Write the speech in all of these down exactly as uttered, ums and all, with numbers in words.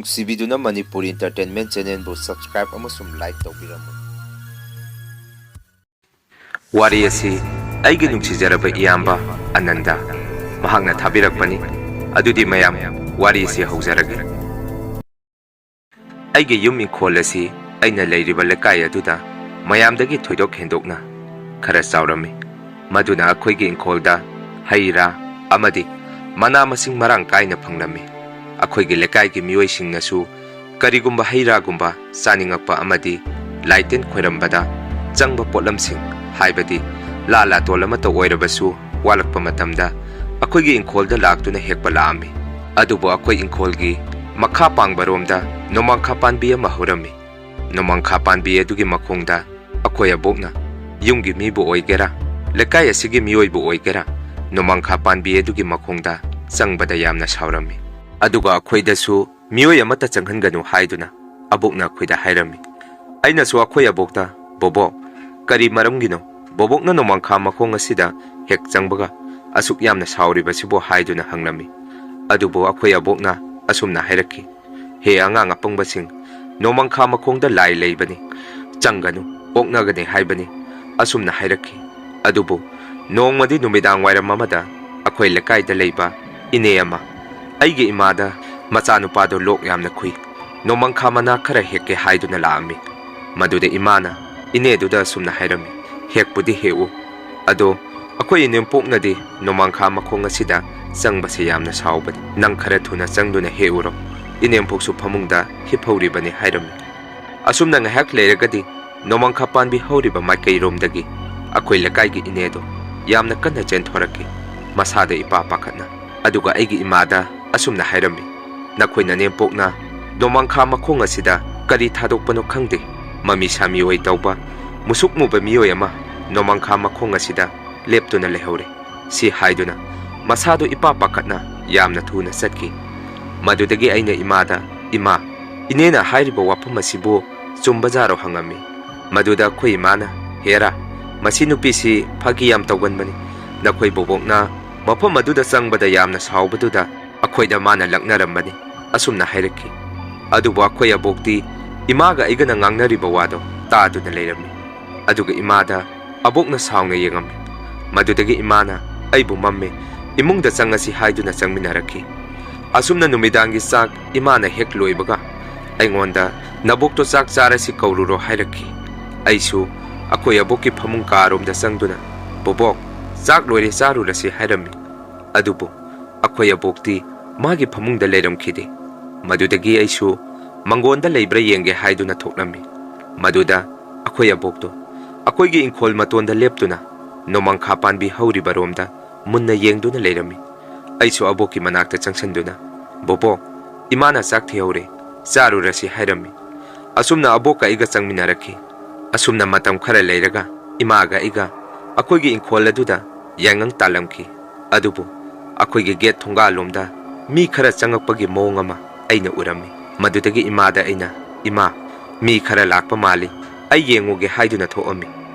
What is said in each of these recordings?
ꯅꯨꯡꯁꯤꯕꯤꯗꯨꯅ Manipuri Entertainment Channelꯕꯨ subscribe ꯑꯃꯁꯨꯡ like ꯇꯧꯕꯤꯔꯝꯃꯨ꯫ ꯋꯥꯔꯤ ꯑꯁꯤ ꯑꯩꯒꯤ ꯅꯨꯡꯁꯤꯖꯔꯕ ꯏꯌꯥꯝꯕ ꯑꯅꯟꯗ ꯃꯍꯥꯛꯅ ꯊꯥꯕꯤꯔꯛꯄꯅꯤ꯫ ꯑꯗꯨꯗꯤ ꯃꯌꯥꯝ, ꯋꯥꯔꯤ ꯑꯁꯤ ꯍꯧꯖꯔꯒꯦ꯫ ꯑꯩꯒꯤ ꯌꯨꯝ ꯏꯪꯈꯣꯜ ꯑꯁꯤ ꯑꯩꯅ ꯂꯩꯔꯤꯕ ꯂꯩꯀꯥꯏ ꯑꯗꯨꯗ ꯃꯌꯥꯝꯗꯒꯤ ꯊꯣꯏꯗꯣꯛ ꯍꯦꯟꯗꯣꯛꯅ ꯈꯔ ꯆꯥꯎꯔꯝꯃꯤ꯫ ꯃꯗꯨꯅ ꯑꯩꯈꯣꯏꯒꯤ ꯏꯪꯈꯣꯜꯗ ꯍꯩ ꯔꯥ ꯑꯃꯗꯤ ꯃꯅꯥ ꯃꯁꯤꯡ ꯃꯔꯥꯡ ꯀꯥꯏꯅ ꯐꯪꯂꯝꯃꯤ꯫ ꯑꯩꯈꯣꯏꯒꯤ ꯂꯩꯀꯥꯏꯒꯤ ꯃꯤꯑꯣꯏꯁꯤꯡꯅꯁꯨ ꯀꯔꯤꯒꯨꯝꯕ ꯍꯩ ꯔꯥꯒꯨꯝꯕ ꯆꯥꯅꯤꯡꯉꯛꯄ ꯑꯃꯗꯤ ꯂꯥꯏꯇꯤꯟ ꯈꯣꯏꯔꯝꯕꯗ ꯆꯪꯕ ꯄꯣꯠꯂꯝꯁꯤꯡ, ꯍꯥꯏꯕꯗꯤ ꯂꯥ ꯂꯥꯇꯣꯜ ꯑꯃꯠꯇ ꯑꯣꯏꯔꯕꯁꯨ, ꯋꯥꯠꯂꯛꯄ ꯃꯇꯝꯗ ꯑꯩꯈꯣꯏꯒꯤ ꯏꯪꯈꯣꯜꯗ ꯂꯥꯛꯇꯨꯅ ꯍꯦꯛꯄ ꯂꯥꯛꯑꯝꯃꯤ꯫ ꯑꯗꯨꯕꯨ ꯑꯩꯈꯣꯏ ꯏꯪꯈꯣꯜꯒꯤ ꯃꯈꯥ ꯄꯥꯡꯕꯔꯣꯝꯗ ꯅꯣꯃꯥꯡꯈꯥ ꯄꯥꯝꯕꯤ ꯑꯃ ꯍꯧꯔꯝꯃꯤ꯫ ꯅꯣꯃꯥꯡꯈꯥ ꯄꯥꯝꯕꯤ ꯑꯗꯨꯒꯤ ꯃꯈꯣꯡꯗ ꯑꯩꯈꯣꯏ ꯑꯕꯣꯛꯅ ꯌꯨꯝꯒꯤ ꯃꯤꯕꯨ ꯑꯣꯏꯒꯦꯔꯥ, ꯂꯩꯀꯥꯏ ꯑꯁꯤꯒꯤ ꯃꯤꯑꯣꯏꯕꯨ ꯑꯣꯏꯒꯦꯔꯥ, ꯅꯣꯃꯥꯡꯈꯥ ꯄꯥꯝꯕꯤ ꯑꯗꯨꯒꯤ ꯃꯈꯣꯡꯗ ꯆꯪꯕꯗ ꯌꯥꯝꯅ ꯁꯥꯎꯔꯝꯃꯤ꯫ ꯑꯗꯨꯒ ꯑꯩꯈꯣꯏꯗꯁꯨ ꯃꯤꯑꯣꯏ ꯑꯃꯠꯇ ꯆꯪꯍꯟꯒꯅꯨ ꯍꯥꯏꯗꯨꯅ ꯑꯕꯣꯛꯅ ꯑꯩꯈꯣꯏꯗ ꯍꯥꯏꯔꯝꯃꯤ꯫ ꯑꯩꯅꯁꯨ ꯑꯩꯈꯣꯏ ꯑꯕꯣꯛꯇ, "ꯕꯣꯕꯣꯛ, ꯀꯔꯤ ꯃꯔꯝꯒꯤꯅꯣ ꯕꯣꯕꯣꯛꯅ ꯅꯣꯡꯃꯥꯡꯈꯥ ꯃꯈꯣꯡ ꯑꯁꯤꯗ ꯍꯦꯛ ꯆꯪꯕꯒ ꯑꯁꯨꯛ ꯌꯥꯝꯅ ꯁꯥꯎꯔꯤꯕꯁꯤꯕꯨ?" ꯍꯥꯏꯗꯨꯅ ꯍꯪꯂꯝꯃꯤ꯫ ꯑꯗꯨꯕꯨ ꯑꯩꯈꯣꯏ ꯑꯕꯣꯛꯅ ꯑꯁꯨꯝꯅ ꯍꯥꯏꯔꯛꯈꯤ, "ꯍꯦ ꯑꯉꯥꯡ ꯑꯄꯪꯕꯁꯤꯡ, ꯅꯣꯡꯃꯥꯡꯈꯥ ꯃꯈꯣꯡꯗ ꯂꯥꯏ ꯂꯩꯕꯅꯤ, ꯆꯪꯒꯅꯨ, ꯑꯣꯛꯅꯒꯅꯤ ꯍꯥꯏꯕꯅꯤ," ꯑꯁꯨꯝꯅ ꯍꯥꯏꯔꯛꯈꯤ꯫ ꯑꯗꯨꯕꯨ ꯅꯣꯡꯃꯗꯤ ꯅꯨꯃꯤꯗꯥꯡ ꯋꯥꯏꯔꯝ ꯑꯃꯗ ꯑꯩꯈꯣꯏ ꯂꯩꯀꯥꯏꯗ ꯂꯩꯕ ꯏꯅꯦ ꯑꯃ ꯑꯩꯒꯤ ꯏꯃꯥꯗ ꯃꯆꯥꯅꯨꯄꯥꯗꯣ ꯂꯣꯛ ꯌꯥꯝꯅ ꯈꯨꯏ, ꯅꯣꯡꯃꯥꯡꯈꯥ ꯃꯅꯥ ꯈꯔ ꯍꯦꯛꯀꯦ ꯍꯥꯏꯗꯨꯅ ꯂꯥꯛꯑꯝꯃꯤ꯫ ꯃꯗꯨꯗ ꯏꯃꯥꯅ ꯏꯅꯦꯗꯨꯗ ꯑꯁꯨꯝꯅ ꯍꯥꯏꯔꯝꯃꯤ, "ꯍꯦꯛꯄꯨꯗꯤ ꯍꯦꯛꯎ, ꯑꯗꯣ ꯑꯩꯈꯣꯏ ꯏꯅꯦꯝꯄꯣꯛꯅꯗꯤ ꯅꯣꯡꯃꯥꯡꯈꯥ ꯃꯈꯣꯡ ꯑꯁꯤꯗ ꯆꯪꯕꯁꯦ ꯌꯥꯝꯅ ꯁꯥꯎꯕꯅꯤ꯫ ꯅꯪ ꯈꯔ ꯊꯨꯅ ꯆꯪꯗꯨꯅ ꯍꯦꯛꯎꯔꯣ, ꯏꯅꯦꯝꯄꯣꯛꯁꯨ ꯐꯃꯨꯡꯗ ꯍꯤꯞꯍꯧꯔꯤꯕꯅꯤ," ꯍꯥꯏꯔꯝꯃꯤ꯫ ꯑꯁꯨꯝꯅ ꯉꯥꯏꯍꯥꯛ ꯂꯩꯔꯒꯗꯤ ꯅꯣꯡꯃꯥꯡꯈꯥ ꯄꯥꯝꯕꯤ ꯍꯧꯔꯤꯕ ꯃꯥꯏꯀꯩꯔꯣꯝꯗꯒꯤ ꯑꯩꯈꯣꯏ ꯂꯩꯀꯥꯏꯒꯤ ꯏꯅꯦꯗꯣ ꯌꯥꯝꯅ ꯀꯟꯅ ꯆꯦꯟꯊꯣꯔꯛꯈꯤ, ꯃꯁꯥꯗ ꯏꯄꯥ ꯄꯥꯈꯠꯅ꯫ ꯑꯗꯨꯒ ꯑꯩꯒꯤ ꯏꯃꯥꯗ ꯑꯁꯨꯝꯅ ꯍꯥꯏꯔꯝꯃꯤ, "ꯅꯈꯣꯏ ꯅꯅꯦꯝꯄꯣꯛꯅ ꯅꯣꯡꯃꯥꯡꯈꯥ ꯃꯈꯣꯡ ꯑꯁꯤꯗ ꯀꯔꯤ ꯊꯥꯗꯣꯛꯄꯅꯣ ꯈꯪꯗꯦ, ꯃꯃꯤ ꯁꯥꯃꯤ ꯑꯣꯏ ꯇꯧꯕ ꯃꯨꯁꯨꯛ ꯃꯨꯕ ꯃꯤꯑꯣꯏ ꯑꯃ ꯅꯣꯡꯃꯥꯡꯈꯥ ꯃꯈꯣꯡ ꯑꯁꯤꯗ ꯂꯦꯞꯇꯨꯅ ꯂꯩꯍꯧꯔꯦ," ꯁꯤ ꯍꯥꯏꯗꯨꯅ ꯃꯁꯥꯗꯨ ꯏꯄꯥ ꯄꯥꯈꯠꯅ ꯌꯥꯝꯅ ꯊꯨꯅ ꯆꯠꯈꯤ꯫ ꯃꯗꯨꯗꯒꯤ ꯑꯩꯅ ꯏꯃꯥꯗ, "ꯏꯃꯥ, ꯏꯅꯦꯅ ꯍꯥꯏꯔꯤꯕ ꯋꯥꯐꯝ ꯑꯁꯤꯕꯨ ꯆꯨꯝꯕꯖꯥꯔꯣ?" ꯍꯪꯉꯝꯃꯤ꯫ ꯃꯗꯨꯗ ꯑꯩꯈꯣꯏ ꯏꯃꯥꯅ, "ꯍꯦꯔꯥ, ꯃꯁꯤ ꯅꯨꯄꯤꯁꯤ ꯐꯥꯒꯤ ꯌꯥꯝ ꯇꯧꯒꯟꯕꯅꯤ꯫ ꯅꯈꯣꯏ ꯕꯣꯕꯣꯛꯅ ꯃꯐꯝ ꯑꯗꯨꯗ ꯆꯪꯕꯗ ꯌꯥꯝꯅ ꯁꯥꯎꯕꯗꯨꯗ ꯑꯩꯈꯣꯏꯗ ꯃꯥꯅ ꯂꯛꯅꯔꯝꯕꯅꯤ," ꯑꯁꯨꯝꯅ ꯍꯥꯏꯔꯛꯈꯤ꯫ ꯑꯗꯨꯕꯨ ꯑꯩꯈꯣꯏ ꯑꯕꯣꯛꯇꯤ ꯏꯃꯥꯒ ꯑꯩꯒꯅ ꯉꯥꯡꯅꯔꯤꯕ ꯋꯥꯗꯣ ꯇꯥꯗꯨꯅ ꯂꯩꯔꯝꯃꯤ꯫ ꯑꯗꯨꯒ ꯏꯃꯥꯗ ꯑꯕꯣꯛꯅ ꯁꯥꯎꯅ ꯌꯦꯡꯉꯝꯃꯤ꯫ ꯃꯗꯨꯗꯒꯤ ꯏꯃꯥꯅ ꯑꯩꯕꯨ ꯃꯝꯃꯦ, ꯏꯃꯨꯡꯗ ꯆꯪꯉꯁꯤ ꯍꯥꯏꯗꯨꯅ ꯆꯪꯃꯤꯟꯅꯔꯛꯈꯤ꯫ ꯑꯁꯨꯝꯅ ꯅꯨꯃꯤꯗꯥꯡꯒꯤ ꯆꯥꯛ ꯏꯃꯥꯅ ꯍꯦꯛ ꯂꯣꯏꯕꯒ ꯑꯩꯉꯣꯟꯗ "ꯅꯕꯣꯛꯇꯣ ꯆꯥꯛ ꯆꯥꯔꯁꯤ ꯀꯧꯔꯨꯔꯣ" ꯍꯥꯏꯔꯛꯈꯤ꯫ ꯑꯩꯁꯨ ꯑꯩꯈꯣꯏ ꯑꯕꯣꯛꯀꯤ ꯐꯃꯨꯡ ꯀꯥꯔꯣꯝꯗ ꯆꯪꯗꯨꯅ "ꯕꯣꯕꯣꯛ, ꯆꯥꯛ ꯂꯣꯏꯔꯦ, ꯆꯥꯔꯨꯔꯁꯤ" ꯍꯥꯏꯔꯝꯃꯤ꯫ ꯑꯗꯨꯕꯨ ꯑꯩꯈꯣꯏ ꯑꯕꯣꯛꯇꯤ ꯃꯥꯒꯤ ꯐꯃꯨꯡꯗ ꯂꯩꯔꯝꯈꯤꯗꯦ꯫ ꯃꯗꯨꯗꯒꯤ ꯑꯩꯁꯨ ꯃꯪꯒꯣꯟꯗ ꯂꯩꯕ꯭ꯔꯥ ꯌꯦꯡꯒꯦ ꯍꯥꯏꯗꯨꯅ ꯊꯣꯛꯂꯝꯃꯤ꯫ ꯃꯗꯨꯗ ꯑꯩꯈꯣꯏ ꯑꯕꯣꯛꯇꯣ ꯑꯩꯈꯣꯏꯒꯤ ꯏꯪꯈꯣꯜ ꯃꯇꯣꯟꯗ ꯂꯦꯞꯇꯨꯅ ꯅꯣꯃꯪꯈꯥ ꯄꯥꯟꯕꯤ ꯍꯧꯔꯤꯕꯔꯣꯝꯗ ꯃꯨꯟꯅ ꯌꯦꯡꯗꯨꯅ ꯂꯩꯔꯝꯃꯤ꯫ ꯑꯩꯁꯨ ꯑꯕꯣꯛꯀꯤ ꯃꯅꯥꯛꯇ ꯆꯪꯁꯤꯟꯗꯨꯅ, "ꯕꯣꯕꯣꯛ, ꯏꯃꯥꯅ ꯆꯥꯛ ꯊꯤꯍꯧꯔꯦ, ꯆꯥꯔꯨꯔꯁꯤ" ꯍꯥꯏꯔꯝꯃꯤ꯫ ꯑꯁꯨꯝꯅ ꯑꯕꯣꯛꯀ ꯑꯩꯒ ꯆꯪꯃꯤꯟꯅꯔꯛꯈꯤ꯫ ꯑꯁꯨꯝꯅ ꯃꯇꯝ ꯈꯔ ꯂꯩꯔꯒ ꯏꯃꯥꯒ ꯑꯩꯒ ꯑꯩꯈꯣꯏꯒꯤ ꯏꯪꯈꯣꯜ ꯑꯗꯨꯗ ꯌꯥꯏꯉꯪ ꯇꯥꯜꯂꯝꯈꯤ꯫ ꯑꯗꯨꯕꯨ ꯑꯩꯈꯣꯏꯒꯤ ꯒꯦꯠ ꯊꯣꯡꯒꯥꯜꯂꯣꯝꯗ ꯃꯤ ꯈꯔ ꯆꯪꯉꯛꯄꯒꯤ ꯃꯑꯣꯡ ꯑꯃ ꯑꯩꯅ ꯎꯔꯝꯃꯤ꯫ ꯃꯗꯨꯗꯒꯤ ꯏꯃꯥꯗ ꯑꯩꯅ, "ꯏꯃꯥ, ꯃꯤ ꯈꯔ ꯂꯥꯛꯄ ꯃꯥꯜꯂꯤ, ꯑꯩ ꯌꯦꯡꯉꯨꯒꯦ" ꯍꯥꯏꯗꯨꯅ ꯊꯣꯛꯑꯝꯃꯤ꯫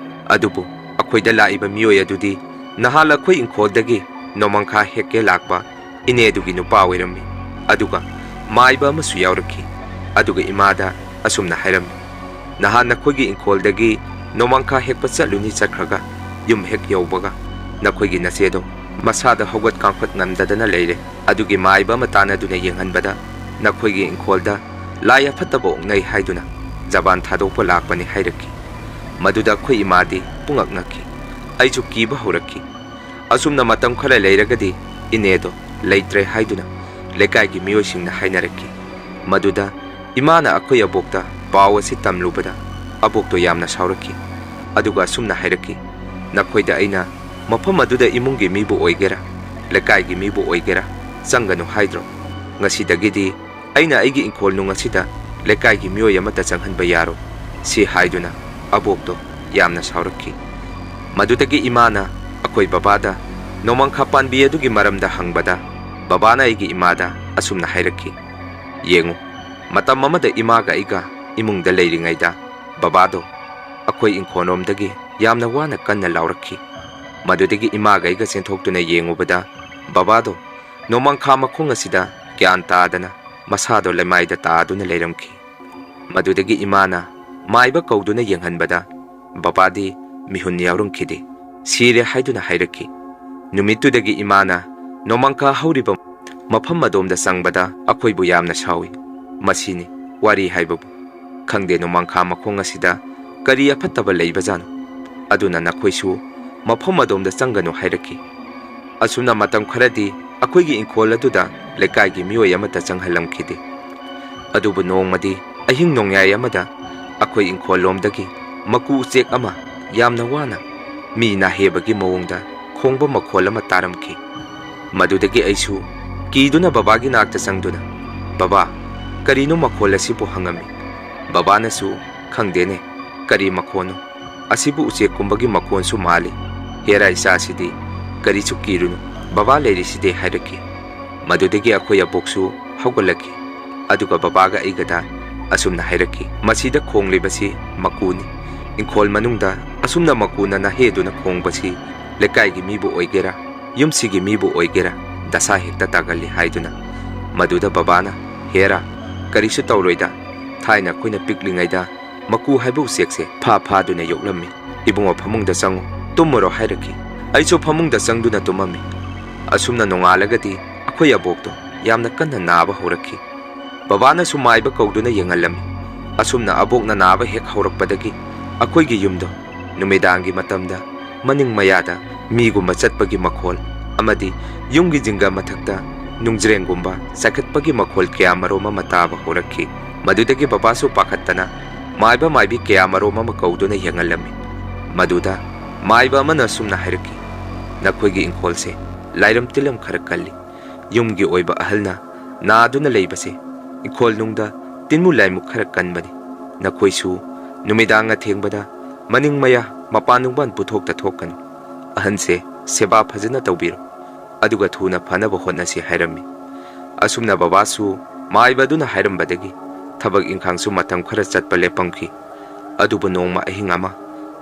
ꯑꯗꯨꯕꯨ ꯑꯩꯈꯣꯏꯗ ꯂꯥꯛꯏꯕ ꯃꯤꯑꯣꯏ ꯑꯗꯨꯗꯤ ꯅꯍꯥꯟ ꯑꯩꯈꯣꯏ ꯏꯪꯈꯣꯜꯗꯒꯤ ꯅꯣꯃꯪꯈꯥ ꯍꯦꯛꯀꯦ ꯂꯥꯛꯄ ꯏꯅꯦꯗꯨꯒꯤ ꯅꯨꯄꯥ ꯑꯣꯏꯔꯝꯃꯤ꯫ ꯑꯗꯨꯒ ꯃꯥꯏꯕ ꯑꯃꯁꯨ ꯌꯥꯎꯔꯛꯈꯤ꯫ ꯑꯗꯨꯒ ꯏꯃꯥꯗ ꯑꯁꯨꯝꯅ ꯍꯥꯏꯔꯝꯃꯤ, "ꯅꯍꯥꯟ ꯅꯈꯣꯏꯒꯤ ꯏꯪꯈꯣꯜꯗꯒꯤ ꯅꯣꯃꯪꯈꯥ ꯍꯦꯛꯄ ꯆꯠꯂꯨꯅꯤ, ꯆꯠꯈ꯭ꯔꯒ ꯌꯨꯝ ꯍꯦꯛ ꯌꯧꯕꯒ ꯅꯈꯣꯏꯒꯤ ꯅꯆꯦꯗꯣ ꯃꯁꯥꯗ ꯍꯧꯒꯠ ꯀꯥꯡꯈꯠ ꯉꯝꯗꯗꯅ ꯂꯩꯔꯦ꯫ ꯑꯗꯨꯒꯤ ꯃꯥꯏꯕ ꯑꯃ ꯇꯥꯟꯅꯗꯨꯅ ꯌꯦꯡꯍꯟꯕꯗ ꯅꯈꯣꯏꯒꯤ ꯏꯪꯈꯣꯜꯗ ꯂꯥꯏ ꯑꯐꯠꯇꯕ ꯑꯣꯛꯅꯩ ꯍꯥꯏꯗꯨꯅ ꯖꯕꯥꯟ ꯊꯥꯗꯣꯛꯄ ꯂꯥꯛꯄꯅꯤ" ꯍꯥꯏꯔꯛꯈꯤ꯫ ꯃꯗꯨꯗ ꯑꯩꯈꯣꯏ ꯏꯃꯥꯗꯤ ꯄꯨꯡꯉꯛ ꯉꯛꯈꯤ꯫ ꯑꯩꯁꯨ ꯀꯤꯕ ꯍꯧꯔꯛꯈꯤ꯫ ꯑꯁꯨꯝꯅ ꯃꯇꯝ ꯈꯔ ꯂꯩꯔꯒꯗꯤ ꯏꯅꯦꯗꯣ ꯂꯩꯇ꯭ꯔꯦ ꯍꯥꯏꯗꯨꯅ ꯂꯩꯀꯥꯏꯒꯤ ꯃꯤꯑꯣꯏꯁꯤꯡꯅ ꯍꯥꯏꯅꯔꯛꯈꯤ꯫ ꯃꯗꯨꯗ ꯏꯃꯥꯅ ꯑꯩꯈꯣꯏ ꯑꯕꯣꯛꯇ ꯄꯥꯎ ꯑꯁꯤ ꯇꯝꯂꯨꯕꯗ ꯑꯕꯣꯛꯇꯣ ꯌꯥꯝꯅ ꯁꯥꯎꯔꯛꯈꯤ꯫ ꯑꯗꯨꯒ ꯑꯁꯨꯝꯅ ꯍꯥꯏꯔꯛꯈꯤ, "ꯅꯈꯣꯏꯗ ꯑꯩꯅ ꯃꯐꯝ ꯑꯗꯨꯗ ꯏꯃꯨꯡꯒꯤ ꯃꯤꯕꯨ ꯑꯣꯏꯒꯦꯔꯥ, ꯂꯩꯀꯥꯏꯒꯤ ꯃꯤꯕꯨ ꯑꯣꯏꯒꯦꯔꯥ, ꯆꯪꯒꯅꯨ ꯍꯥꯏꯗ꯭ꯔꯣ? ꯉꯁꯤꯗꯒꯤꯗꯤ ꯑꯩꯅ ꯑꯩꯒꯤ ꯏꯪꯈꯣꯜ ꯅꯨꯡ ꯑꯁꯤꯗ ꯂꯩꯀꯥꯏꯒꯤ ꯃꯤꯑꯣꯏ ꯑꯃꯠꯇ ꯆꯪꯍꯟꯕ ꯌꯥꯔꯣꯏ" ꯁꯤ ꯍꯥꯏꯗꯨꯅ ꯑꯕꯣꯛꯇꯣ ꯌꯥꯝꯅ ꯁꯥꯎꯔꯛꯈꯤ꯫ ꯃꯗꯨꯗꯒꯤ ꯏꯃꯥꯅ ꯑꯩꯈꯣꯏ ꯕꯕꯥꯗ ꯅꯣꯃꯪꯈꯥ ꯄꯥꯟꯕꯤ ꯑꯗꯨꯒꯤ ꯃꯔꯝꯗ ꯍꯪꯕꯗ, ꯕꯕꯥꯅ ꯑꯩꯒꯤ ꯏꯃꯥꯗ ꯑꯁꯨꯝꯅ ꯍꯥꯏꯔꯛꯈꯤ, "ꯌꯦꯡꯉꯨ, ꯃꯇꯝ ꯑꯃꯗ ꯏꯃꯥꯒ ꯑꯩꯒ ꯏꯃꯨꯡꯗ ꯂꯩꯔꯤꯉꯩꯗ ꯕꯕꯥꯗꯣ ꯑꯩꯈꯣꯏ ꯏꯪꯈꯣꯜꯔꯣꯝꯗꯒꯤ ꯌꯥꯝꯅ ꯋꯥꯅ ꯀꯟꯅ ꯂꯥꯎꯔꯛꯈꯤ꯫ ꯃꯗꯨꯗꯒꯤ ꯏꯃꯥꯒ ꯑꯩꯒ ꯆꯦꯟꯊꯣꯛꯇꯨꯅ ꯌꯦꯡꯉꯨꯕꯗ ꯕꯕꯥꯗꯣ ꯅꯣꯃꯪꯈꯥ ꯃꯈꯣꯡ ꯑꯁꯤꯗ ꯒ꯭ꯌꯥꯟ ꯇꯥꯗꯅ ꯃꯁꯥꯗꯣ ꯂꯩꯃꯥꯏꯗ ꯇꯥꯗꯨꯅ ꯂꯩꯔꯝꯈꯤ꯫ ꯃꯗꯨꯗꯒꯤ ꯏꯃꯥꯅ ꯃꯥꯏꯕ ꯀꯧꯗꯨꯅ ꯌꯦꯡꯍꯟꯕꯗ ꯕꯕꯥꯗꯤ ꯃꯤꯍꯨꯟ ꯌꯥꯎꯔꯝꯈꯤꯗꯦ, ꯁꯤꯔꯦ ꯍꯥꯏꯗꯨꯅ ꯍꯥꯏꯔꯛꯈꯤ꯫ ꯅꯨꯃꯤꯠꯇꯨꯗꯒꯤ ꯏꯃꯥꯅ ꯅꯣꯡꯃꯥꯡꯈꯥ ꯍꯧꯔꯤꯕ ꯃꯐꯝ ꯑꯗꯣꯝꯗ ꯆꯪꯕꯗ ꯑꯩꯈꯣꯏꯕꯨ ꯌꯥꯝꯅ ꯁꯥꯎꯏ꯫ ꯃꯁꯤꯅꯤ ꯋꯥꯔꯤ ꯍꯥꯏꯕꯕꯨ꯫ ꯈꯪꯗꯦ ꯅꯣꯡꯃꯥꯡꯈꯥ ꯃꯈꯣꯡ ꯑꯁꯤꯗ ꯀꯔꯤ ꯑꯐꯠꯇꯕ ꯂꯩꯕꯖꯥꯠꯅꯣ? ꯑꯗꯨꯅ ꯅꯈꯣꯏꯁꯨ ꯃꯐꯝ ꯑꯗꯣꯝꯗ ꯆꯪꯒꯅꯨ ꯍꯥꯏꯔꯛꯈꯤ꯫ ꯑꯁꯨꯝꯅ ꯃꯇꯝ ꯈꯔꯗꯤ ꯑꯩꯈꯣꯏꯒꯤ ꯏꯪꯈꯣꯜ ꯑꯗꯨꯗ ꯂꯩꯀꯥꯏꯒꯤ ꯃꯤꯑꯣꯏ ꯑꯃꯠꯇ ꯆꯪꯍꯜꯂꯝꯈꯤꯗꯦ꯫ ꯑꯗꯨꯕꯨ ꯅꯣꯡꯃꯗꯤ ꯑꯍꯤꯡ ꯅꯣꯡꯌꯥꯏ ꯑꯃꯗ ꯑꯩꯈꯣꯏ ꯏꯪꯈꯣꯜ ꯂꯣꯝꯗꯒꯤ ꯃꯀꯨ ꯎꯆꯦꯛ ꯑꯃ ꯌꯥꯝꯅ ꯋꯥꯅ ꯃꯤ ꯅꯥꯍꯦꯕꯒꯤ ꯃꯑꯣꯡꯗ ꯈꯣꯡꯕ ꯃꯈꯣꯜ ꯑꯃ ꯇꯥꯔꯝꯈꯤ꯫ ꯃꯗꯨꯗꯒꯤ ꯑꯩꯁꯨ ꯀꯤꯗꯨꯅ ꯕꯕꯥꯒꯤ ꯅꯥꯛꯇ ꯆꯪꯗꯨꯅ, "ꯕꯕꯥ, ꯀꯔꯤꯅꯣ ꯃꯈꯣꯜ ꯑꯁꯤꯕꯨ?" ꯍꯪꯉꯝꯃꯤ꯫ ꯕꯕꯥꯅꯁꯨ, "ꯈꯪꯗꯦꯅꯦ, ꯀꯔꯤ ꯃꯈꯣꯟꯅꯣ? ꯑꯁꯤꯕꯨ ꯎꯆꯦꯛꯀꯨꯝꯕꯒꯤ ꯃꯈꯣꯟꯁꯨ ꯃꯥꯜꯂꯤ꯫ ꯍꯦꯔꯥ ꯏꯆꯥꯁꯤꯗꯤ, ꯀꯔꯤꯁꯨ ꯀꯤꯔꯨꯅꯨ, ꯕꯕꯥ ꯂꯩꯔꯤꯁꯤꯗꯤ" ꯍꯥꯏꯔꯛꯈꯤ꯫ ꯃꯗꯨꯗꯒꯤ ꯑꯩꯈꯣꯏ ꯑꯕꯣꯛꯁꯨ ꯍꯧꯒꯠꯂꯛꯈꯤ꯫ ꯑꯗꯨꯒ ꯕꯕꯥꯒ ꯑꯩꯒꯗ ꯑꯁꯨꯝꯅ ꯍꯥꯏꯔꯛꯈꯤ, "ꯃꯁꯤꯗ ꯈꯣꯡꯂꯤꯕꯁꯤ ꯃꯀꯨꯅꯤ꯫ ꯏꯪꯈꯣꯜ ꯃꯅꯨꯡꯗ ꯑꯁꯨꯝꯅ ꯃꯀꯨꯅ ꯅꯥꯍꯦꯗꯨꯅ ꯈꯣꯡꯕꯁꯤ ꯂꯩꯀꯥꯏꯒꯤ ꯃꯤꯕꯨ ꯑꯣꯏꯒꯦꯔꯥ, ꯌꯨꯝꯁꯤꯒꯤ ꯃꯤꯕꯨ ꯑꯣꯏꯒꯦꯔꯥ, ꯗꯁꯥ ꯍꯦꯛꯇ ꯇꯥꯒꯜꯂꯤ" ꯍꯥꯏꯗꯨꯅ꯫ ꯃꯗꯨꯗ ꯕꯕꯥꯅ, "ꯍꯦꯔꯥ, ꯀꯔꯤꯁꯨ ꯇꯧꯔꯣꯏꯗ, ꯊꯥꯏꯅ ꯑꯩꯈꯣꯏꯅ ꯄꯤꯛꯂꯤꯉꯩꯗ ꯃꯀꯨ ꯍꯥꯏꯕ ꯎꯆꯦꯛꯁꯦ ꯐꯥ ꯐꯥꯗꯨꯅ ꯌꯣꯛꯂꯝꯃꯤ꯫ ꯏꯕꯨꯡꯉꯣ, ꯐꯃꯨꯡꯗ ꯆꯪꯉꯨ, ꯇꯨꯝꯃꯨꯔꯣ" ꯍꯥꯏꯔꯛꯈꯤ꯫ ꯑꯩꯁꯨ ꯐꯃꯨꯡꯗ ꯆꯪꯗꯨꯅ ꯇꯨꯝꯃꯝꯃꯤ꯫ ꯑꯁꯨꯝꯅ ꯅꯣꯡꯉꯥꯜꯂꯒꯗꯤ ꯑꯩꯈꯣꯏ ꯑꯕꯣꯛꯇꯣ ꯌꯥꯝꯅ ꯀꯟꯅ ꯅꯥꯕ ꯍꯧꯔꯛꯈꯤ꯫ ꯕꯕꯥꯅꯁꯨ ꯃꯥꯏꯕ ꯀꯧꯗꯨꯅ ꯌꯦꯡꯍꯜꯂꯝꯃꯤ꯫ ꯑꯁꯨꯝꯅ ꯑꯕꯣꯛꯅ ꯅꯥꯕ ꯍꯦꯛ ꯍꯧꯔꯛꯄꯗꯒꯤ ꯑꯩꯈꯣꯏꯒꯤ ꯌꯨꯝꯗꯣ ꯅꯨꯃꯤꯗꯥꯡꯒꯤ ꯃꯇꯝꯗ ꯃꯅꯤꯡ ꯃꯌꯥꯗ ꯃꯤꯒꯨꯝꯕ ꯆꯠꯄꯒꯤ ꯃꯈꯣꯜ ꯑꯃꯗꯤ ꯌꯨꯝꯒꯤ ꯖꯤꯡꯒ ꯃꯊꯛꯇ ꯅꯨꯡꯖ꯭ꯔꯦꯡꯒꯨꯝꯕ ꯆꯥꯏꯈꯠꯄꯒꯤ ꯃꯈꯣꯜ ꯀꯌꯥ ꯃꯔꯨꯝ ꯑꯃ ꯇꯥꯕ ꯍꯧꯔꯛꯈꯤ꯫ ꯃꯗꯨꯗꯒꯤ ꯕꯕꯥꯁꯨ ꯄꯥꯈꯠꯇꯅ ꯃꯥꯏꯕ ꯃꯥꯏꯕꯤ ꯀꯌꯥ ꯃꯔꯨꯝ ꯑꯃ ꯀꯧꯗꯨꯅ ꯌꯦꯡꯍꯜꯂꯝꯃꯤ꯫ ꯃꯗꯨꯗ ꯃꯥꯏꯕ ꯑꯃꯅ ꯑꯁꯨꯝꯅ ꯍꯥꯏꯔꯛꯈꯤ, "ꯅꯈꯣꯏꯒꯤ ꯏꯪꯈꯣꯜꯁꯦ ꯂꯥꯏꯔꯝ ꯇꯤꯜꯂꯝ ꯈꯔ ꯀꯜꯂꯤ꯫ ꯌꯨꯝꯒꯤ ꯑꯣꯏꯕ ꯑꯍꯜꯅ ꯅꯥꯗꯨꯅ ꯂꯩꯕꯁꯦ ꯏꯪꯈꯣꯜꯅꯨꯡꯗ ꯇꯤꯟꯃꯨ ꯂꯥꯏꯃꯨ ꯈꯔ ꯀꯟꯕꯅꯤ꯫ ꯅꯈꯣꯏꯁꯨ ꯅꯨꯃꯤꯗꯥꯡ ꯑꯊꯦꯡꯕꯗ ꯃꯅꯤꯡ ꯃꯌꯥ ꯃꯄꯥꯟ ꯅꯨꯡꯕꯥꯟ ꯄꯨꯊꯣꯛꯇ ꯊꯣꯛꯀꯅꯨ꯫ ꯑꯍꯟꯁꯦ ꯁꯦꯕꯥ ꯐꯖꯅ ꯇꯧꯕꯤꯔꯣ, ꯑꯗꯨꯒ ꯊꯨꯅ ꯐꯅꯕ ꯍꯣꯠꯅꯁꯤ" ꯍꯥꯏꯔꯝꯃꯤ꯫ ꯑꯁꯨꯝꯅ ꯕꯕꯥꯁꯨ ꯃꯥꯏꯕ ꯑꯗꯨꯅ ꯍꯥꯏꯔꯝꯕꯗꯒꯤ ꯊꯕꯛ ꯏꯪꯈꯥꯡꯁꯨ ꯃꯇꯝ ꯈꯔ ꯆꯠꯄ ꯂꯦꯞꯄꯝꯈꯤ꯫ ꯑꯗꯨꯕꯨ ꯅꯣꯡꯃ ꯑꯍꯤꯡ ꯑꯃ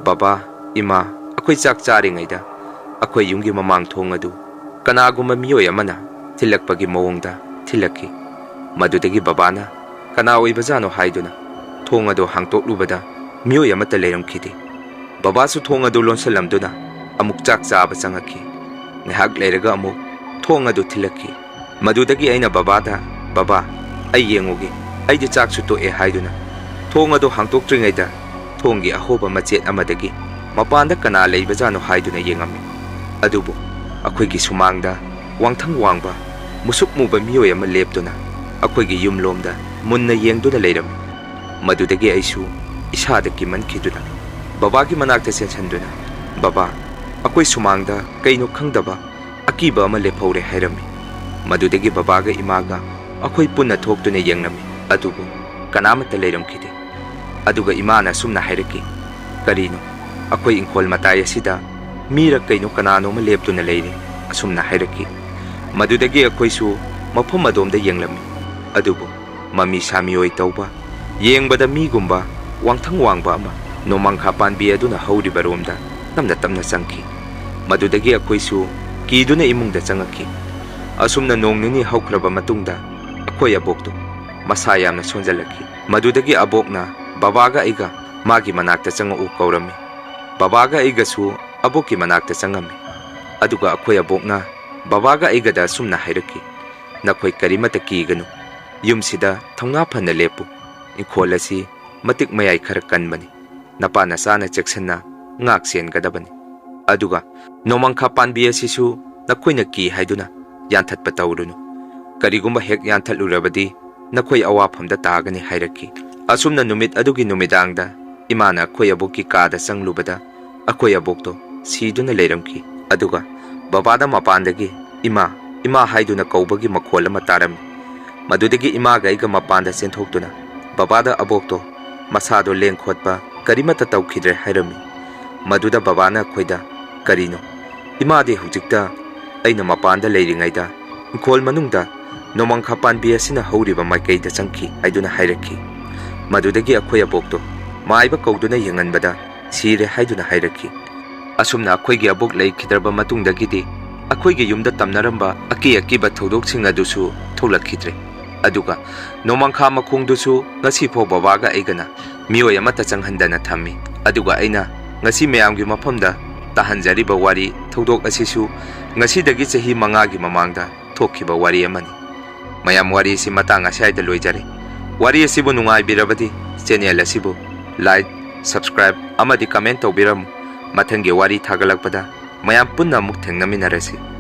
ꯕꯕꯥ, ꯏꯃꯥ, ꯑꯩꯈꯣꯏ ꯆꯥꯛ ꯆꯥꯔꯤꯉꯩꯗ ꯑꯩꯈꯣꯏ ꯌꯨꯝꯒꯤ ꯃꯃꯥꯡ ꯊꯣꯡ ꯑꯗꯨ ꯀꯅꯥꯒꯨꯝꯕ ꯃꯤꯑꯣꯏ ꯑꯃꯅ ꯊꯤꯜꯂꯛꯄꯒꯤ ꯃꯑꯣꯡꯗ ꯊꯤꯜꯂꯛꯈꯤ꯫ ꯃꯗꯨꯗꯒꯤ ꯕꯕꯥꯅ "ꯀꯅꯥ ꯑꯣꯏꯕꯖꯥꯠꯅꯣ?" ꯍꯥꯏꯗꯨꯅ ꯊꯣꯡ ꯑꯗꯨ ꯍꯥꯡꯇꯣꯛꯂꯨꯕꯗ ꯃꯤꯑꯣꯏ ꯑꯃꯠꯇ ꯂꯩꯔꯝꯈꯤꯗꯦ꯫ ꯕꯕꯥꯁꯨ ꯊꯣꯡ ꯑꯗꯨ ꯂꯣꯟꯁꯤꯜꯂꯝꯗꯨꯅ ꯑꯃꯨꯛ ꯆꯥꯛ ꯆꯥꯕ ꯆꯪꯉꯛꯈꯤ꯫ ꯉꯥꯏꯍꯥꯛ ꯂꯩꯔꯒ ꯑꯃꯨꯛ ꯊꯣꯡ ꯑꯗꯨ ꯊꯤꯜꯂꯛꯈꯤ꯫ ꯃꯗꯨꯗꯒꯤ ꯑꯩꯅ ꯕꯕꯥꯗ, "ꯕꯕꯥ, ꯑꯩ ꯌꯦꯡꯉꯨꯒꯦ, ꯑꯩꯗꯤ ꯆꯥꯛꯁꯨ ꯇꯣꯛꯑꯦ" ꯍꯥꯏꯗꯨꯅ ꯊꯣꯡ ꯑꯗꯨ ꯍꯥꯡꯇꯣꯛꯇ꯭ꯔꯤꯉꯩꯗ ꯊꯣꯡꯒꯤ ꯑꯍꯣꯕ ꯃꯆꯦꯠ ꯑꯃꯗꯒꯤ ꯃꯄꯥꯟꯗ ꯀꯅꯥ ꯂꯩꯕꯖꯥꯠꯅꯣ ꯍꯥꯏꯗꯨꯅ ꯌꯦꯡꯉꯝꯃꯤ꯫ ꯑꯗꯨꯕꯨ ꯑꯩꯈꯣꯏꯒꯤ ꯁꯨꯃꯥꯡꯗ ꯋꯥꯡꯊꯪ ꯋꯥꯡꯕ, ꯃꯨꯁꯨꯛ ꯃꯨꯕ ꯃꯤꯑꯣꯏ ꯑꯃ ꯂꯦꯞꯇꯨꯅ ꯑꯩꯈꯣꯏꯒꯤ ꯌꯨꯝꯂꯣꯝꯗ ꯃꯨꯟꯅ ꯌꯦꯡꯗꯨꯅ ꯂꯩꯔꯝꯃꯤ꯫ ꯃꯗꯨꯗꯒꯤ ꯑꯩꯁꯨ ꯏꯁꯥꯗ ꯀꯤꯃꯟꯈꯤꯗꯨꯅ ꯕꯕꯥꯒꯤ ꯃꯅꯥꯛꯇ ꯆꯦꯟꯁꯤꯟꯗꯨꯅ, "ꯕꯕꯥ, ꯑꯩꯈꯣꯏ ꯁꯨꯃꯥꯡꯗ ꯀꯩꯅꯣ ꯈꯪꯗꯕ ꯑꯀꯤꯕ ꯑꯃ ꯂꯦꯞꯍꯧꯔꯦ" ꯍꯥꯏꯔꯝꯃꯤ꯫ ꯃꯗꯨꯗꯒꯤ ꯕꯕꯥꯒ ꯏꯃꯥꯒ ꯑꯩꯈꯣꯏ ꯄꯨꯟꯅ ꯊꯣꯛꯇꯨꯅ ꯌꯦꯡꯂꯝꯃꯤ, ꯑꯗꯨꯕꯨ ꯀꯅꯥꯃꯠꯇ ꯂꯩꯔꯝꯈꯤꯗꯦ꯫ ꯑꯗꯨꯒ ꯏꯃꯥꯅ ꯑꯁꯨꯝꯅ ꯍꯥꯏꯔꯛꯈꯤ, "ꯀꯔꯤꯅꯣ, ꯑꯩꯈꯣꯏ ꯏꯪꯈꯣꯜ ꯃꯇꯥꯏ ꯑꯁꯤꯗ ꯃꯤꯔ ꯀꯩꯅꯣ ꯀꯅꯥꯅꯣꯃ ꯂꯦꯞꯇꯨꯅ ꯂꯩꯔꯤ?" ꯑꯁꯨꯝꯅ ꯍꯥꯏꯔꯛꯈꯤ꯫ ꯃꯗꯨꯗꯒꯤ ꯑꯩꯈꯣꯏꯁꯨ ꯃꯐꯝ ꯑꯗꯣꯝꯗ ꯌꯦꯡꯂꯝꯃꯤ, ꯑꯗꯨꯕꯨ ꯃꯃꯤ ꯁꯥꯃꯤ ꯑꯣꯏ ꯇꯧꯕ, ꯌꯦꯡꯕꯗ ꯃꯤꯒꯨꯝꯕ ꯋꯥꯡꯊꯪ ꯋꯥꯡꯕ ꯑꯃ ꯅꯣꯡꯃꯥꯡꯈꯥ ꯄꯥꯟꯕꯤ ꯑꯗꯨꯅ ꯍꯧꯔꯤꯕꯔꯣꯝꯗ ꯇꯞꯅ ꯇꯞꯅ ꯆꯪꯈꯤ꯫ ꯃꯗꯨꯗꯒꯤ ꯑꯩꯈꯣꯏꯁꯨ ꯀꯤꯗꯨꯅ ꯏꯃꯨꯡꯗ ꯆꯪꯉꯛꯈꯤ꯫ ꯑꯁꯨꯝꯅ ꯅꯣꯡ ꯅꯤꯅꯤ ꯍꯧꯈ꯭ꯔꯕ ꯃꯇꯨꯡꯗ ꯑꯩꯈꯣꯏ ꯑꯕꯣꯛꯇꯨ ꯃꯁꯥ ꯌꯥꯝꯅ ꯁꯣꯟꯖꯜꯂꯛꯈꯤ꯫ ꯃꯗꯨꯗꯒꯤ ꯑꯕꯣꯛꯅ ꯕꯕꯥꯒ ꯑꯩꯒ ꯃꯥꯒꯤ ꯃꯅꯥꯛꯇ ꯆꯪꯉꯛꯎ ꯀꯧꯔꯝꯃꯤ꯫ ꯕꯕꯥꯒ ꯑꯩꯒꯁꯨ ꯑꯕꯣꯛꯀꯤ ꯃꯅꯥꯛꯇ ꯆꯪꯉꯝꯃꯤ꯫ ꯑꯗꯨꯒ ꯑꯩꯈꯣꯏ ꯑꯕꯣꯛꯅ ꯕꯕꯥꯒ ꯑꯩꯒꯗ ꯑꯁꯨꯝꯅ ꯍꯥꯏꯔꯛꯈꯤ, "ꯅꯈꯣꯏ ꯀꯔꯤꯃꯠꯇ ꯀꯤꯒꯅꯨ꯫ ꯌꯨꯝꯁꯤꯗ ꯊꯧꯅꯥ ꯐꯅ ꯂꯦꯞꯄꯨ꯫ ꯏꯪꯈꯣꯜ ꯑꯁꯤ ꯃꯇꯤꯛ ꯃꯌꯥꯏ ꯈꯔ ꯀꯟꯕꯅꯤ꯫ ꯅꯄꯥ ꯅꯆꯥꯅ ꯆꯦꯛꯁꯤꯟꯅ ꯉꯥꯛ ꯁꯦꯟꯒꯗꯕꯅꯤ꯫ ꯑꯗꯨꯒ ꯅꯣꯡꯃꯪꯈꯥ ꯄꯥꯟꯕꯤ ꯑꯁꯤꯁꯨ ꯅꯈꯣꯏꯅ ꯀꯤ ꯍꯥꯏꯗꯨꯅ ꯌꯥꯟꯊꯠꯄ ꯇꯧꯔꯨꯅꯨ꯫ ꯀꯔꯤꯒꯨꯝꯕ ꯍꯦꯛ ꯌꯥꯟꯊꯠꯂꯨꯔꯕꯗꯤ ꯅꯈꯣꯏ ꯑꯋꯥꯐꯝꯗ ꯇꯥꯒꯅꯤ" ꯍꯥꯏꯔꯛꯈꯤ꯫ ꯑꯁꯨꯝꯅ ꯅꯨꯃꯤꯠ ꯑꯗꯨꯒꯤ ꯅꯨꯃꯤꯗꯥꯡꯗ ꯏꯃꯥꯅ ꯑꯩꯈꯣꯏ ꯑꯕꯣꯛꯀꯤ ꯀꯥꯗ ꯆꯪꯂꯨꯕꯗ ꯑꯩꯈꯣꯏ ꯑꯕꯣꯛꯇꯣ ꯁꯤꯗꯨꯅ ꯂꯩꯔꯝꯈꯤ꯫ ꯑꯗꯨꯒ ꯕꯕꯥꯗ ꯃꯄꯥꯟꯗꯒꯤ "ꯏꯃꯥ, ꯏꯃꯥ" ꯍꯥꯏꯗꯨꯅ ꯀꯧꯕꯒꯤ ꯃꯈꯣꯜ ꯑꯃ ꯇꯥꯔꯝꯃꯤ꯫ ꯃꯗꯨꯗꯒꯤ ꯏꯃꯥꯒ ꯑꯩꯒ ꯃꯄꯥꯟꯗ ꯆꯦꯟꯊꯣꯛꯇꯨꯅ ꯕꯕꯥꯗ ꯑꯕꯣꯛꯇꯣ ꯃꯁꯥꯗꯣ ꯂꯦꯡ ꯈꯣꯠꯄ ꯀꯔꯤꯃꯠꯇ ꯇꯧꯈꯤꯗ꯭ꯔꯦ ꯍꯥꯏꯔꯝꯃꯤ꯫ ꯃꯗꯨꯗ ꯕꯕꯥꯅ ꯑꯩꯈꯣꯏꯗ, "ꯀꯔꯤꯅꯣ? ꯏꯃꯥꯗꯤ ꯍꯧꯖꯤꯛꯇ ꯑꯩꯅ ꯃꯄꯥꯟꯗ ꯂꯩꯔꯤꯉꯩꯗ ꯏꯪꯈꯣꯜ ꯃꯅꯨꯡꯗ ꯅꯣꯡꯃꯪꯈꯥ ꯄꯥꯟꯕꯤ ꯑꯁꯤꯅ ꯍꯧꯔꯤꯕ ꯃꯥꯏꯀꯩꯗ ꯆꯪꯈꯤ" ꯍꯥꯏꯗꯨꯅ ꯍꯥꯏꯔꯛꯈꯤ꯫ ꯃꯗꯨꯗꯒꯤ ꯑꯩꯈꯣꯏ ꯑꯕꯣꯛꯇꯣ ꯃꯥꯏꯕ ꯀꯧꯗꯨꯅ ꯌꯦꯡꯍꯟꯕꯗ ꯁꯤꯔꯦ ꯍꯥꯏꯗꯨꯅ ꯍꯥꯏꯔꯛꯈꯤ꯫ ꯑꯁꯨꯝꯅ ꯑꯩꯈꯣꯏꯒꯤ ꯑꯕꯣꯛ ꯂꯩꯈꯤꯗ꯭ꯔꯕ ꯃꯇꯨꯡꯗꯒꯤꯗꯤ ꯑꯩꯈꯣꯏꯒꯤ ꯌꯨꯝꯗ ꯇꯝꯅꯔꯝꯕ ꯑꯀꯤ ꯑꯀꯤꯕ ꯊꯧꯗꯣꯛꯁꯤꯡ ꯑꯗꯨꯁꯨ ꯊꯣꯛꯂꯛꯈꯤꯗ꯭ꯔꯦ꯫ ꯑꯗꯨꯒ ꯅꯣꯡꯃꯪꯈꯥ ꯃꯈꯣꯡꯗꯨꯁꯨ ꯉꯁꯤ ꯐꯥꯎ ꯕꯕꯥꯒ ꯑꯩꯒꯅ ꯃꯤꯑꯣꯏ ꯑꯃꯠꯇ ꯆꯪꯍꯟꯗꯅ ꯊꯝꯃꯤ꯫ ꯑꯗꯨꯒ ꯑꯩꯅ ꯉꯁꯤ ꯃꯌꯥꯝꯒꯤ ꯃꯐꯝꯗ ꯇꯥꯍꯟꯖꯔꯤꯕ ꯋꯥꯔꯤ ꯊꯧꯗꯣꯛ ꯑꯁꯤꯁꯨ ꯉꯁꯤꯗꯒꯤ ꯆꯍꯤ ꯃꯉꯥꯒꯤ ꯃꯃꯥꯡꯗ ꯊꯣꯛꯈꯤꯕ ꯋꯥꯔꯤ ꯑꯃꯅꯤ꯫ ꯃꯌꯥꯝ, ꯋꯥꯔꯤ ꯑꯁꯤ ꯃꯇꯥꯡ ꯑꯁ꯭ꯋꯥꯏꯗ ꯂꯣꯏꯖꯔꯦ꯫ ꯋꯥꯔꯤ ꯑꯁꯤꯕꯨ ꯅꯨꯡꯉꯥꯏꯕꯤꯔꯕꯗꯤ channel ꯑꯁꯤꯕꯨ like, subscribe ꯑꯃꯗꯤ comment ꯇꯧꯕꯤꯔꯝꯃꯨ꯫ ꯃꯊꯪꯒꯤ ꯋꯥꯔꯤ ꯊꯥꯒꯠꯂꯛꯄꯗ ꯃꯌꯥꯝ ꯄꯨꯟꯅ ꯑꯃꯨꯛ ꯊꯦꯡꯅꯃꯤꯟꯅꯔꯁꯤ꯫